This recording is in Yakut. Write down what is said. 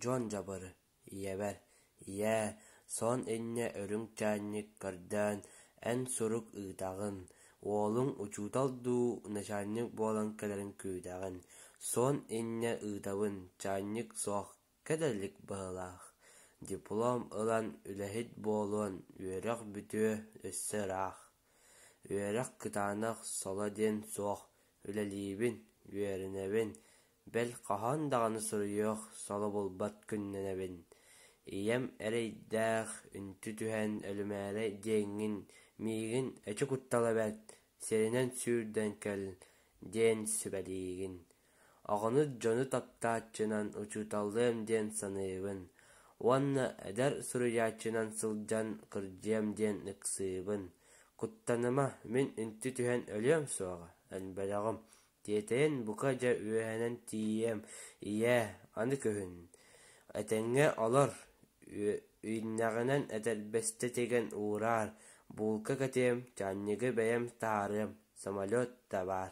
Дьуон Дьабыры, ийэбэр: «Ийээ, суон инньэ үрүҥ чаанньык көрдөөн эн сурук ыытаҕын, уолуҥ учуутал дуу, начальник буолан кэлэрин күүтэҕин, суон инньэ ыытабын, чаанньык суох, кэлэ илик быһыылаах, диплом ылан үлэһит буолуон, үөрэх бүтүө өссө ыраах, үөрэх кытаанах соло диэн суох, үлэлиибин, үөрэнэбин, бэл хаһан даҕаны суруйуох соло булбат күннэнэбин, ийэм эрэйдээх үнтү түһэн өлүмээрэй диэҥҥин миигин эчи куттала бэрт, сиринэн сүүрдэн кэл диэн сүбэлиигин, оҕону дьону таптааччынан учууталлыам диэн саныыбын уонна эдэр суруйааччынан сылдьан кырдьыам диэн ыксыыбын, куттаныма, мин үнтү түһэн өлүөм суоҕа, өлбөтөҕүм, тиэтэйэн бука дьэ үөһэнэн тиийиэм, ийээ, аны күһүн, этэҥҥэ олор, үүннэҕинэн этэрбэстэ тигэн уураар, буулка кэтиэм, чаанньыгы бэйэм таһаарыам, самолет да баар.